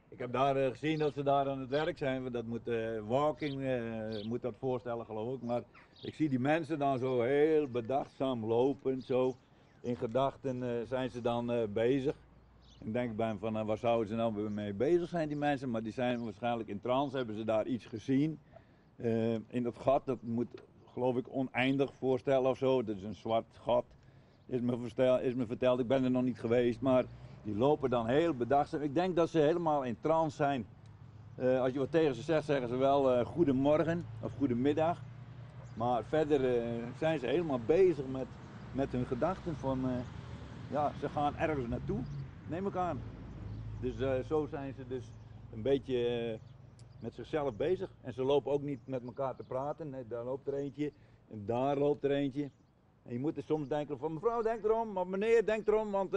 Ik heb daar gezien dat ze daar aan het werk zijn, want dat moet walking moet dat voorstellen geloof ik. Maar ik zie die mensen dan zo heel bedachtzaam lopen, zo. In gedachten zijn ze dan bezig. Ik denk bij van waar zouden ze nou mee bezig zijn die mensen, maar die zijn waarschijnlijk in trance, hebben ze daar iets gezien. In dat gat, dat moet geloof ik oneindig voorstellen of zo. Dat is een zwart gat, is me verteld. Ik ben er nog niet geweest, maar die lopen dan heel bedachtzaam. Ik denk dat ze helemaal in trance zijn. Als je wat tegen ze zegt, zeggen ze wel goedemorgen of goedemiddag. Maar verder zijn ze helemaal bezig met hun gedachten van, ja, ze gaan ergens naartoe, neem ik aan. Dus zo zijn ze dus een beetje met zichzelf bezig. En ze lopen ook niet met elkaar te praten. Nee, daar loopt er eentje en daar loopt er eentje. En je moet er soms denken van mevrouw denk erom, maar meneer denk erom, want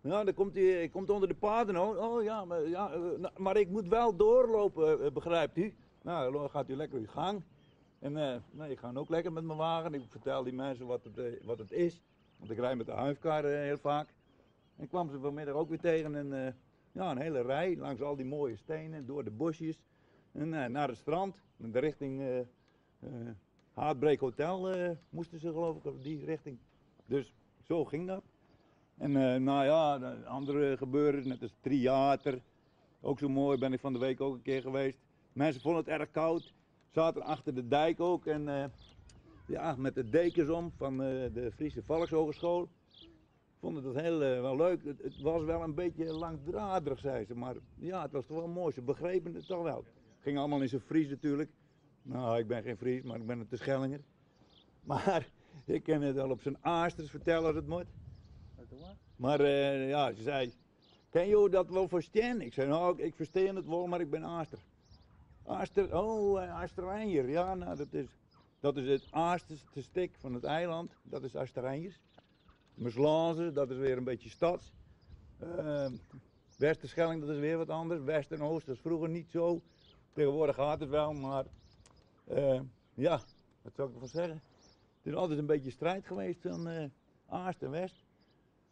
nou, dan komt hij, komt onder de paden. Oh, oh ja, maar, ja, nou, maar ik moet wel doorlopen, begrijpt u? Nou, dan gaat u lekker uw gang. En nou, ik ga ook lekker met mijn wagen. Ik vertel die mensen wat het is. Want ik rijd met de huifkar heel vaak. En ik kwam ze vanmiddag ook weer tegen. En ja, een hele rij langs al die mooie stenen, door de bosjes. En naar het strand, in de richting Heartbreak Hotel moesten ze geloof ik, op die richting. Dus zo ging dat. En nou ja, de andere gebeuren, net als Tryater. Ook zo mooi, ben ik van de week ook een keer geweest. Mensen vonden het erg koud. Zaten achter de dijk ook en ja, met de dekens om van de Friese Volkshogeschool. Vonden dat heel wel leuk. Het was wel een beetje langdradig, zei ze, maar ja, het was toch wel mooi. Ze begrepen het toch wel. Het ging allemaal in zijn Fries natuurlijk. Nou, ik ben geen Fries, maar ik ben een Terschellinger. Maar ik kan het al op zijn Aasters vertellen als het moet. Maar ja, ze zei, ken je dat wel verstaan? Ik zei, nou, ik versteer het wel, maar ik ben Aaster. Aaster, oh, Aastereijer. Ja, nou, dat is het Aasterste stuk van het eiland. Dat is Aastereijer. Meslaze, dat is weer een beetje stads. Westerschelling, dat is weer wat anders. West en Oost, dat is vroeger niet zo. Tegenwoordig gaat het wel, maar ja, wat zou ik ervan zeggen? Het is altijd een beetje strijd geweest van Aast en West.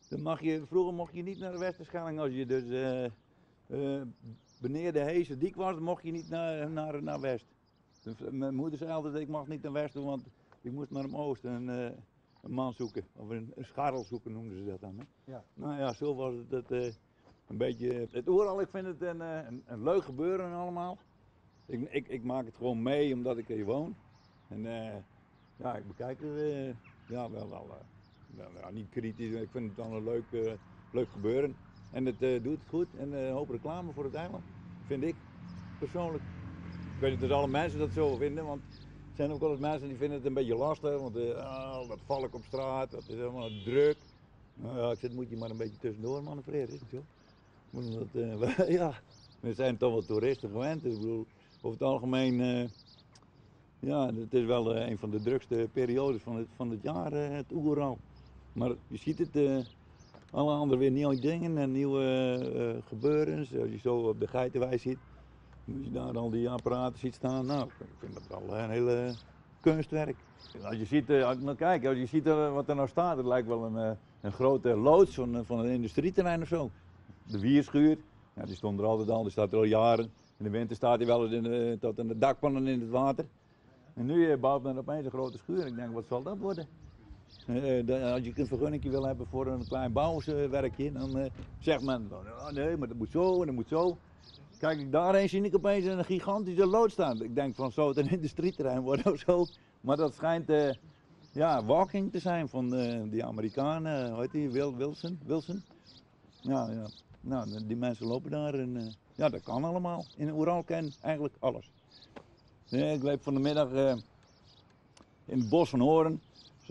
Dan mag je, vroeger mocht je niet naar de Westerschelling als je dus beneden de Heese Diek was, dan mocht je niet naar West. Dus mijn moeder zei altijd, ik mag niet naar West toe, want ik moest naar het oosten een man zoeken. Of een scharrel zoeken noemden ze dat dan. Hè? Ja. Nou ja, zo was het. Dat een beetje, het Oeral, ik vind het een leuk gebeuren allemaal. Ik maak het gewoon mee omdat ik hier woon. En ja, ik bekijk het ja, wel, wel, wel, ja, niet kritisch, ik vind het dan een leuk gebeuren. En het doet het goed en een hoop reclame voor het eiland, vind ik persoonlijk. Ik weet niet of alle mensen dat zo vinden, want er zijn ook wel eens mensen die vinden het een beetje lastig. Want oh, dat valk op straat, dat is helemaal druk. Nou ja, ik zeg, moet je maar een beetje tussendoor manoeuvreren, is het zo? Moet dat ja, we zijn toch wel toeristen gewend, dus ik bedoel, over het algemeen, ja, het is wel een van de drukste periodes van het jaar, het Oeral. Maar je ziet het, alle andere weer nieuwe dingen en nieuwe gebeurens. Als je zo op de Geitenwei ziet, als je daar al die apparaten ziet staan, nou, ik vind dat wel een hele kunstwerk. Als je ziet, als ik nou kijk, als je ziet wat er nou staat, het lijkt wel een grote loods van een industrieterrein of zo. De wierschuur, ja, die stond er altijd al, die staat er al jaren. In de winter staat hij wel eens tot aan de dakpannen in het water. En nu bouwt men opeens een grote schuur. Ik denk, wat zal dat worden? Als je een vergunning wil hebben voor een klein bouwwerkje, dan zegt men, oh, nee, maar dat moet zo en dat moet zo. Kijk ik daarheen, zie ik opeens een gigantische loods staan. Ik denk van, zou het een industrieterrein worden of zo? Maar dat schijnt ja, walking te zijn van die Amerikanen, hoe heet die, Wilson? Wilson? Ja, ja. Nou, die mensen lopen daar en ja, dat kan allemaal. In Oeral ken eigenlijk alles. Ja, ik liep van de middag in het bos van Hoorn.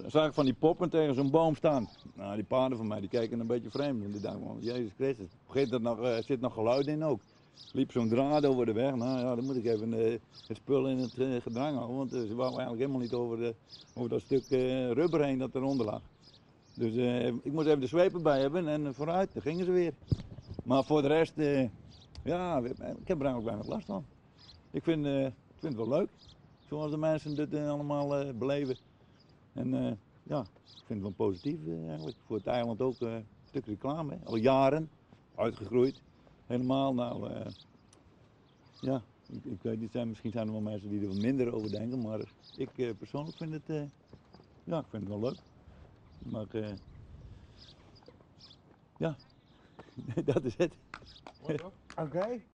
Zag ik van die poppen tegen zo'n boom staan. Nou, die paarden van mij die kijken een beetje vreemd. En die dachten van, Jezus Christus, begint er nog, zit nog geluid in ook. Liep zo'n draad over de weg. Nou ja, dan moet ik even het spul in het gedrang houden. Want ze wou eigenlijk helemaal niet over dat stuk rubber heen dat eronder lag. Dus ik moest even de zweep erbij hebben en vooruit, daar gingen ze weer. Maar voor de rest, ja, ik heb er eigenlijk weinig last van. Ik vind het wel leuk, zoals de mensen dit allemaal beleven. En ja, ik vind het wel positief eigenlijk. Voor het eiland ook een stuk reclame, hè. Al jaren uitgegroeid. Helemaal nou, ja, ik weet niet, misschien zijn er wel mensen die er wat minder over denken, maar ik persoonlijk vind het, ja, ik vind het wel leuk. Maar ja, dat is het. Oké.